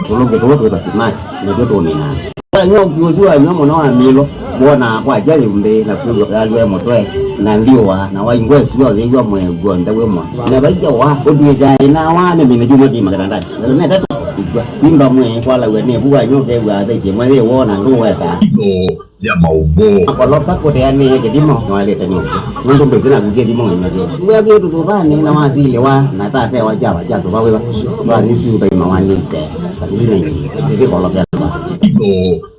Tulunge tuwe twitwa smart nitwo tuminana wanywa ukiucu wanywa muno wamilwa wona kwaja yumbi na kwigua yalwe mutwe na ndiwa na waingwa sio thigwa mwegwo ndawe mwa na baija wa uduiga ina wa ne mine juma di magaranda na ne tatu igwa imba mwe kwala we ne buwa nyoke wa thaitie mwe wona nduweka Itho ya maũvoo koloka kutea ni kithimo nwalite nyumba nundu mbisi na kukia thimo ng'ima wia bitu suvani na wasile wa na tate wa jawa ja suva wiwa wa ni siuta ima wanite lakini na ingi isi kolokela Itho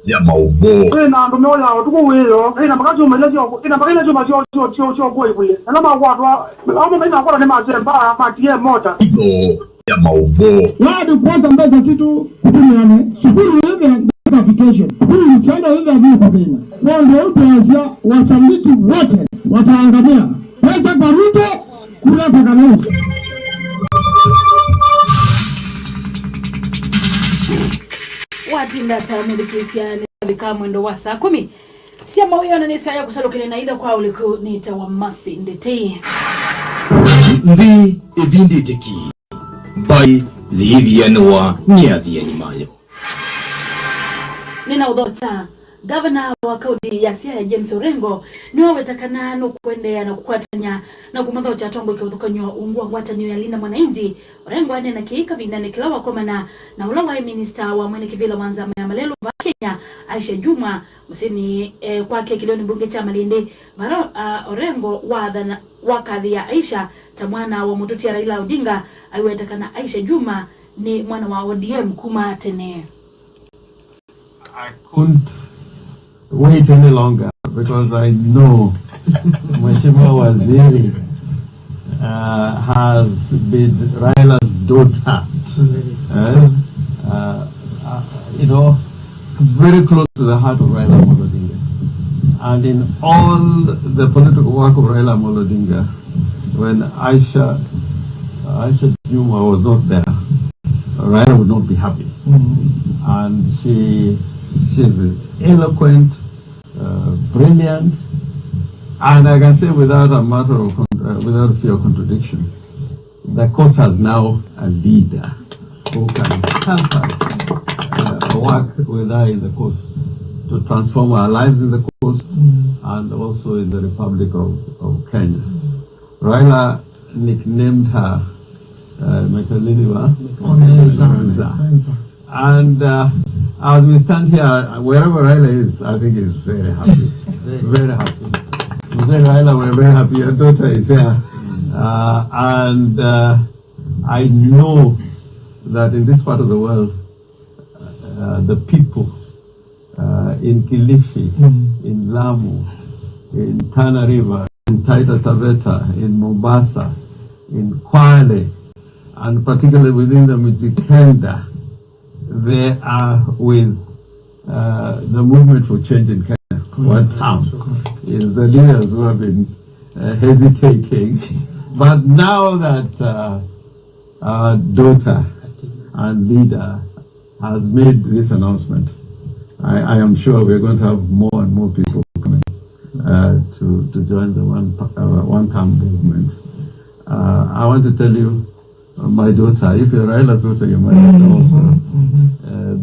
ya maũvoo Ina andu meoya utuku wiyo ina makachuma ila sio ina makila chuma sio sio sio sio kwa ibule na makwatwa amo maina kwara ni mazemba matie mota. Itho ya maũvoo Wadi kwanza mbeza chitu kutumiane sukuru yeve application sukuru mchana yeve adiyo papena kwa ndio utaanzia wasaliti wote wataangamia pesa kwa Ruto kula kwa Kalonzo. Watinda tamuthikisya nivika mwendo wa saa 10 cia mawio ni saa ya kusalukile na itha kwa uliku nita wa masi nditi. Nthi ivindite ki mbai thiithianwa ni athiani mayo. Nina uthota Gavana wa kaunti ya Siaya James Orengo niwe wetakana nukuendea na kukwatanya na kumathocha atongo kiuthukanyo ungu wa ngwatanio ya Linda Mwananchi. Orengo anena kiika vindane kila wakomana na ula wa minister wa mwene kivila wa nzama ya malelo va Kenya Aisha Juma musini kwake kilioni bunge cha Malindi varo Orengo wathana wakathi ya Aisha ta mwana wa mututia Raila Odinga aiwetakana Aisha Juma ni mwana wa ODM kuma tene. I couldn't wait any longer because I know Mheshimiwa Waziri has been Raila's daughter. Very close to the heart of Raila Amolo Odinga. And in all the political work of Raila Amolo Odinga, when Aisha Juma was not there, Raila would not be happy. And she's eloquent, brilliant, and I can say without a matter of without fear of contradiction, the coast has now a leader who can help us work with her in the coast to transform our lives in the coast and also in the Republic of Kenya. Raila nicknamed her Mekaliliwa Onenza. And as we stand here, wherever Raila is, I think he's very happy. Very happy. Mzee Raila, we're very happy. Your daughter is here. And I know that in this part of the world, the people in Kilifi, in Lamu, in Tana River, in Taita Taveta, in Mombasa, in Kwale, and particularly within the Mijikenda, they are with the movement for change in Kenya. One town is the leaders who have been hesitating. But now that our daughter and leader has made this announcement, I am sure we're going to have more and more people coming to join the one term movement. I want to tell you, my daughter, if you're Raila's daughter, you're my daughter also.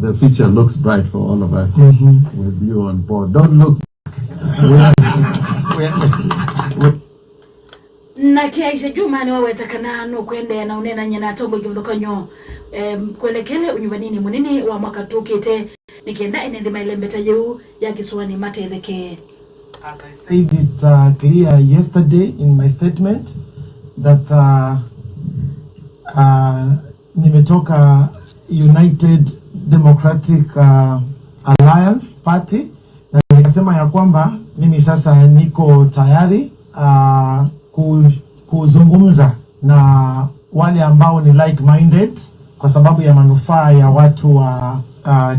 The future looks bright for all of us with you on board. Don't look back. We are Na Aisha Juma ni wawetakana nukwendea na unena nyina atongo kiuthukanyo kwelekele unyuvanini munini wa mwaka tukite nikienda enethi mailembeta yeu ya kisuani matetheke. As I said it clear yesterday in my statement that nimetoka United Democratic Alliance Party na nikasema ya kwamba mimi sasa niko tayari kuzungumza na wale ambao ni like minded kwa sababu ya manufaa ya watu wa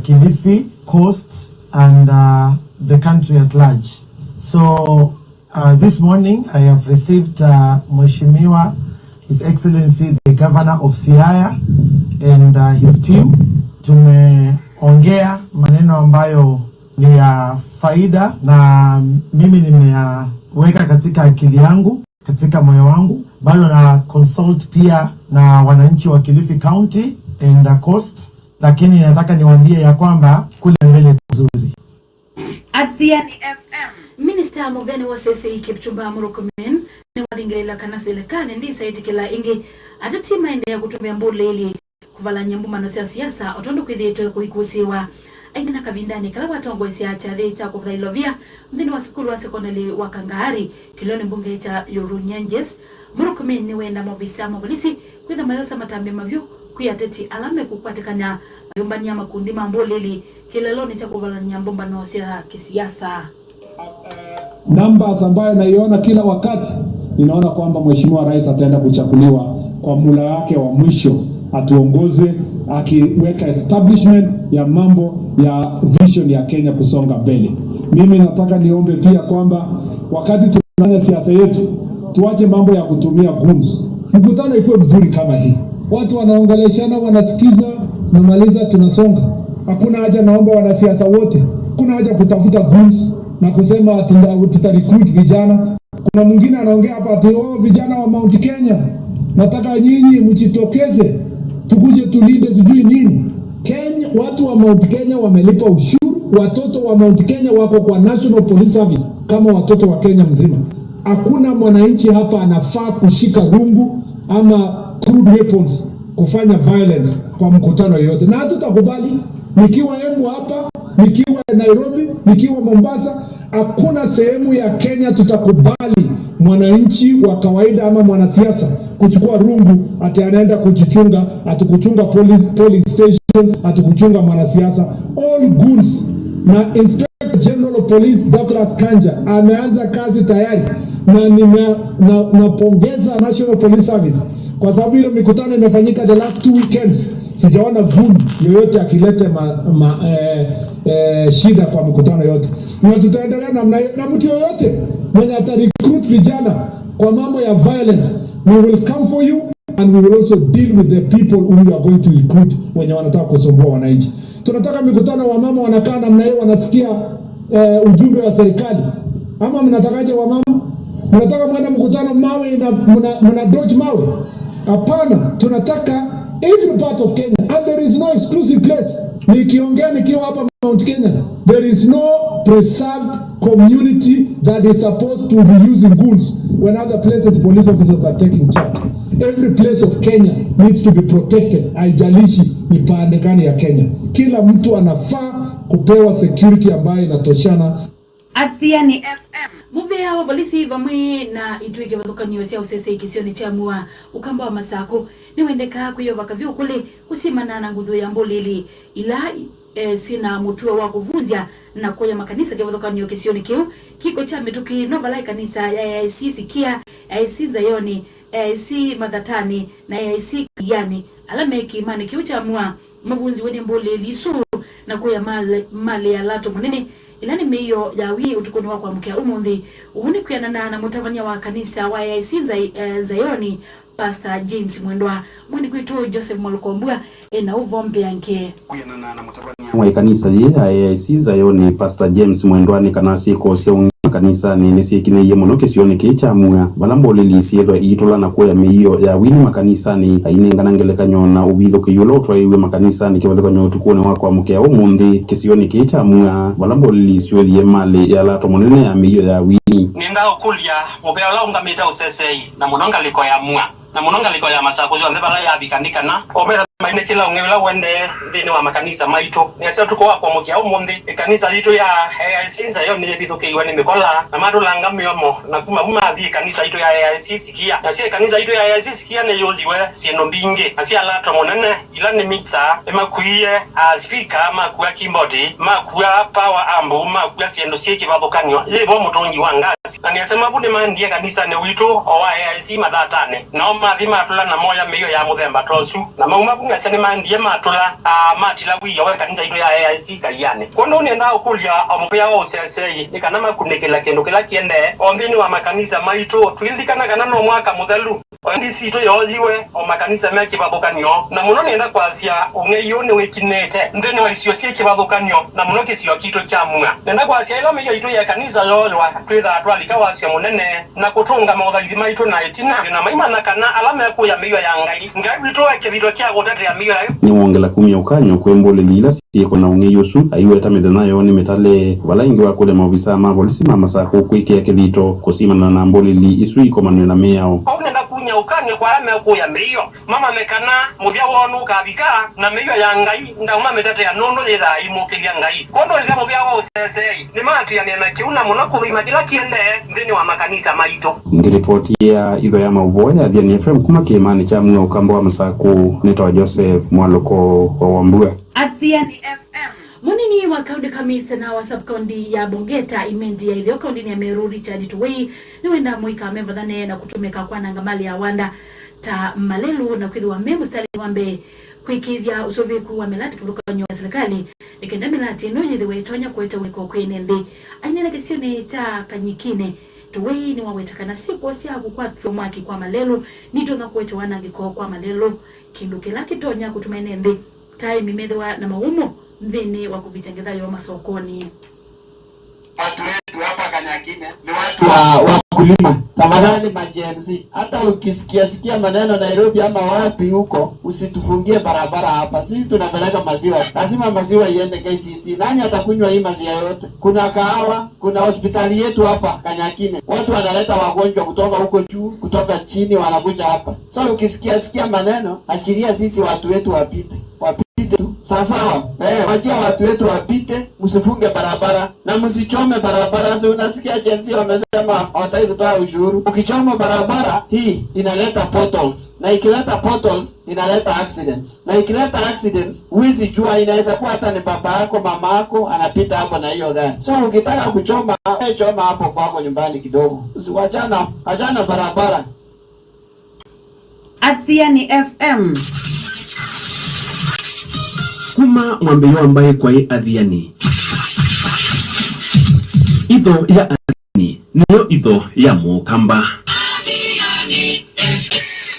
Kilifi Coast and the country at large. So this morning I have received Mheshimiwa His Excellency the Governor of Siaya and his team. Tumeongea maneno ambayo ni ya faida na mimi nimeyaweka katika akili yangu. Katika moyo wangu bado na consult pia na wananchi wa Kilifi County and the Coast, lakini nataka niwaambie ya kwamba kule mbele kuzuri. Athiani FM. Minista muveni wa CCE Kipchumba Murkomen ni wathingilela kana serikali ndisaitikila ingi atati maendeea kutumia mbuleli kuvalanya mbumano sya siasa otondu kwithitwe kuikusiwa aingi na kavindani kala watongoesya kyathi kya kuvutha ilovia nthini wa sukulu wa sekondali wa Kangari kilioni mbunge cha Yorunyanges. Murkomen ni wenda maofisa ma polisi kwitha mayosa matambi mavyu kwi ateti ala mekukwatikana mayumbania makundi ma mbuleli kileloni cha kuvalanya mbumbano sya kisiasa. Numbers ambayo naiona kila wakati, ninaona kwamba Mheshimiwa Rais ataenda kuchaguliwa kwa muhula wake wa mwisho, atuongoze akiweka establishment ya mambo ya vision ya Kenya kusonga mbele. Mimi nataka niombe pia kwamba wakati tunafanya siasa yetu tuache mambo ya kutumia goons. Mkutano ikuwe mzuri kama hii, watu wanaongeleshana, wanasikiza, tunamaliza, tunasonga. Hakuna haja, naomba wanasiasa wote, kuna haja kutafuta goons na kusema ati tuta recruit vijana. Kuna mwingine anaongea hapa ati, "Oh, vijana wa Mount Kenya, nataka nyinyi mjitokeze tukuje tulinde sijui nini." Kenya, watu wa Mount Kenya wamelipa ushuru, watoto wa Mount Kenya wako kwa National Police Service kama watoto wa Kenya mzima. Hakuna mwananchi hapa anafaa kushika rungu ama crude weapons kufanya violence kwa mkutano yoyote, na hatutakubali. Nikiwa Embu hapa, nikiwa Nairobi, nikiwa Mombasa, hakuna sehemu ya Kenya tutakubali mwananchi wa kawaida ama mwanasiasa kuchukua rungu ati anaenda kujichunga, ati kuchunga police, polling station, ati kuchunga mwanasiasa. All goons na Inspector General of Police Douglas Kanja ameanza kazi tayari, na napongeza National Police Service kwa sababu ile mikutano imefanyika the last 2 weekends, sijaona goon yoyote akilete shida kwa mikutano yote, na tutaendelea namna hiyo, na mtu yoyote mwenye ata recruit vijana kwa mambo ya violence, we will come for you and we will also deal with the people who you are going to recruit wenye wanataka kusumbua wananchi. Tunataka mikutano, wamama wanakaa namna hiyo, wanasikia ujumbe wa serikali, ama mnatakaje wamama? Mnataka mwende mkutano mawe na mna dodge mawe? Hapana, tunataka every part of Kenya and there is no exclusive place. Nikiongea nikiwa hapa Mount Kenya, there is no preserved community that is supposed to be using guns when other places police officers are taking charge. Every place of Kenya needs to be protected. Haijalishi ni pande gani ya Kenya, kila mtu anafaa kupewa security ambayo inatoshana. Athiani FM. Muvea wa polisi vamwe na itui kivathukanio sya usese kisioni cha Mua ukamba wa Masaku niwendeka kwiyova kavyu kuli kusimana na nguthu ya mbulili ila sina mutuo wa kuvunzya na kuya makanisa kivathukanio kisioni kiu kiko cha mituki no vala ikanisa ya AIC Sikia, AIC Zayoni, AIC Mathatani na AIC Yani ala meki imani kiu cha Mua mavunzi weni mbulili isu na kuya mali, mali ya lato munene ila ni miio ya wi utukuni wa kuamkia umunthi uhu ni kwianana na mutavania wa kanisa wa AIC Zayoni Pastor James Mwendwa. Mwini kwitu Joseph Mwalukombua ena uvo mbeanke. Kwianana na mutavania wa ikanisa yi AIC Zayoni Pastor James Mwendwa kana siko sya ungi makanisani nisikineiye muno kisioni kii cha Mua vala mboleli syethwa iitula na kuya miio ya wini makanisani ainengana ngelekanyo na uvithuki ula utwaiwe makanisani kivathukanyo utukuni wa kuamkia umunthi kisioni kii cha Mua vala mboleli syuthie mali ya lato munene ya miio ya wini. Nindaũkũlia mũvea ũla ũngamĩte ũcecei na mũno ngaliko ya Mua na mũno ngaliko ya Masaku cionthe vala yavikandikana omera maine kila ung'e ula wende nthini wa makanisa maitu niacio tuko wa kuamukia umuthi ikanisa yitu ya AIC Nzayo ni ivithukiiwe ni mikola na matulanga miomo na kuma vu mathi ikanisa yitu ya AIC Sikia nacio ikanisa yitu ya AIC Sikia ni yuthiwe syindu mbingi na cialatwa munene ila ni mixer imakuie a speaker, makua keyboard, makua power amp, makua syindu syi kivathukanio yivo mutungi wa ngasi na niasema vu nimandie kanisani witu o wa AIC Mathatane nao mathi matula na moya miio ya muthemba tosu na mauma vu ng'acia nimandie matula matila wiyo wa kanisa itu ya AIC Kaiane kono nienda ukulia omuvea wa ucecei ni kana makunikila kindu kila kiende o nthini wa makanisa maitu twililikana kana no mwaka muthelu. Ndisi to yoziwe o makanisa me kibathukanio na muno nenda kwasia ung'ei ni wikinite nthini wa icio cie kibathukanio na muno kisio kitu cha mua nenda kwasia ila miyo itu ya kanisa yoywa twitha twalika wasia munene na kutunga mauthaithi maitu na itina na maimana kana ala mekuya miyo ya ngai ngai witu ekithiro kia gutetea miyo ni wongela kumya ukanyo kwembuleli ila siiko na ung'ei usu aiweta mithenya yoo ni mitale vala ingi wa kule maovisa ma polisi ma Masaku kwikia kithito kusimana na mbuleli isu ikomanwe na miao au nenda kunya ukanyo kwa ala mekuya miyo mama mekana muthia wonu kabika na miyo ya ngai ndauma mitetea nundu yithaa imukiria ngai kondo nise muthia wa usesei ni matiania na kiuna muno kuthima kila kiende nthini wa makanisa maitu. Ngiripoti ya itho ya mauvoa ya Athiani FM kuma kiimani cha Mwea ukamba wa Masaku nitwa Joseph Mwaluko wa Wambua. Athiani FM. Munini wa kaunti kamisa wa sub county ya Bongeta imendi ya ithio kaunti ya Meru Richard Tuwei ni wenda muika memvathane na kutumika kwa nangamali ya wanda ta malelu na kwithiwa me mustari wambe kwikithia usoviku wa milati kivukanyo ya serikali ikenda milati no yithiwe itonya kueta wiko kwene nthi ainena kisione cha Kanyikine Tuwei ni wawetakana siku sia kukwatwa mwaki kwa malelu nitonya kueta wanangiko kwa malelu kindu kila kitonya kutumene nthi tai mimethiwa na maumo nthini wa kuvitengetha yo masokoni. Watu wetu hapa Kanyakine ni watu wa wakulima. Tafadhali majenzi, hata ukisikia sikia maneno Nairobi ama wapi huko, usitufungie barabara hapa. Sisi tunapeleka maziwa, lazima maziwa iende KCC. Nani atakunywa hii maziwa yote? Kuna kahawa, kuna hospitali yetu hapa Kanyakine, watu wanaleta wagonjwa kutoka huko juu, kutoka chini, wanakuja hapa. So ukisikia sikia maneno, achilia sisi watu wetu wapite, wapite tu. Sawa, wachia watu wetu wapite, msifunge barabara na msichome barabara. Si unasikia jenzi wamesema hawataki kutoa ushuru. Ukichoma barabara hii inaleta potholes, na ikileta potholes inaleta accidents, na ikileta accidents huwezi jua, inaweza kuwa hata ni baba yako mama yako anapita hapo na hiyo gari. So ukitaka kuchoma, choma hapo kwako nyumbani kidogo, usiwachana achana barabara. Athiani FM. Kuma mwambeyo ambaye kwae Athiani itho ya Athiani niyo itho ya Mukamba.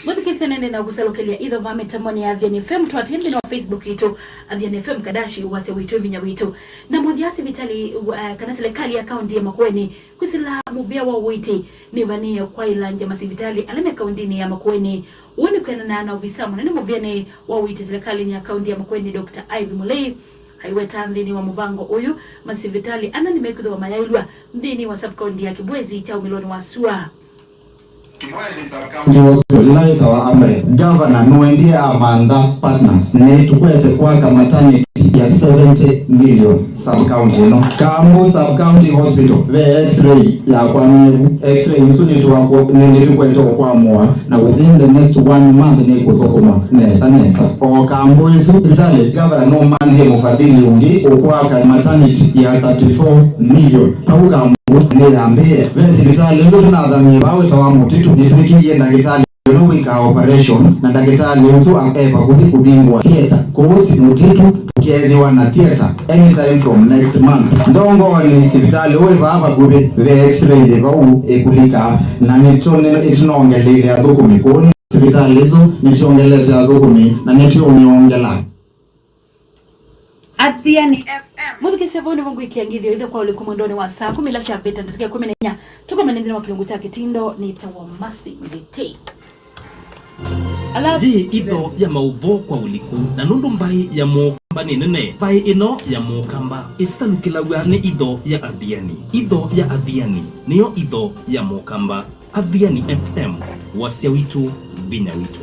Muthikise na kusalukelia itho va mitamoni ya Athiani FM twatende wa Facebook ito Athiani FM kadashi wase witu vinya witu na muthiasi vitali kana serikali ya kaunti ya Makueni kusila muvia wa witi ni vania kwa ilanja masivitali alame kaunti ya Makueni uone kwenana na ofisa munene muvyane wa witi serikali ya kaunti ya Makueni Dr. Ivy Mulei haiweta nthini wa muvango uyu masivitali ana nimekuthwa mayailwa nthini wa sub county ya Kibwezi cha umiloni wa Sua. Laita wa amre governor nuendie amanda partners ni tukwete kwaka maternity ya 70 million sub county no Kambu sub county hospital ve x-ray ya kwanevu x-ray insu ni tukwete kwamua na within the next 1 month ni kuthukuma nesa nesa o Kambu isu hospitali governor no mandie mufadhili ungi ukwaka maternity ya 34 million au Kambu niyambie ve sibitali ndu tunathamie bawe tawa mutitu nitwikiie ndagitali wika operation na ndagitali usu eva kuthi kubingwa theater kuhusi mutitu tukiethiwa na theater anytime from next month ndongo ni sibitali uwe baba kubi ve x-ray the bau ekulika na nitone itinongelile athukumi kuni sibitali isu nitiongelete athukumi na nitionyongela. Athiani FM. Muthikise voni vongu ikiangithio ithe kwa uliku mwendoni wa saa 10 la sia vita ndatika 14 tuko manendeni wa kilungu cha kitindo ni tawamasi vite. Alafu itho ya mauvo kwa uliku na nundu mbai ya Mukamba ni nene mbai ino ya Mukamba isalukilaw'a ni itho ya Athiani. Itho ya Athiani niyo itho ya Mukamba. Athiani FM wasia witu vinya witu.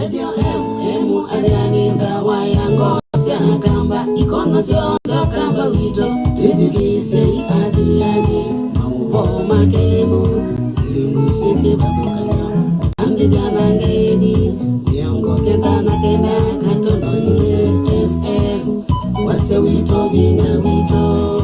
Radio FM Athiani ndawa ya ngosi ya kamba ikono siondo kamba wito twithukise Athiani mauvo makelimu ilungusike bathukanyo angithia ngeni miongo kenda na kenda katono iye FM wase wito vinya wito.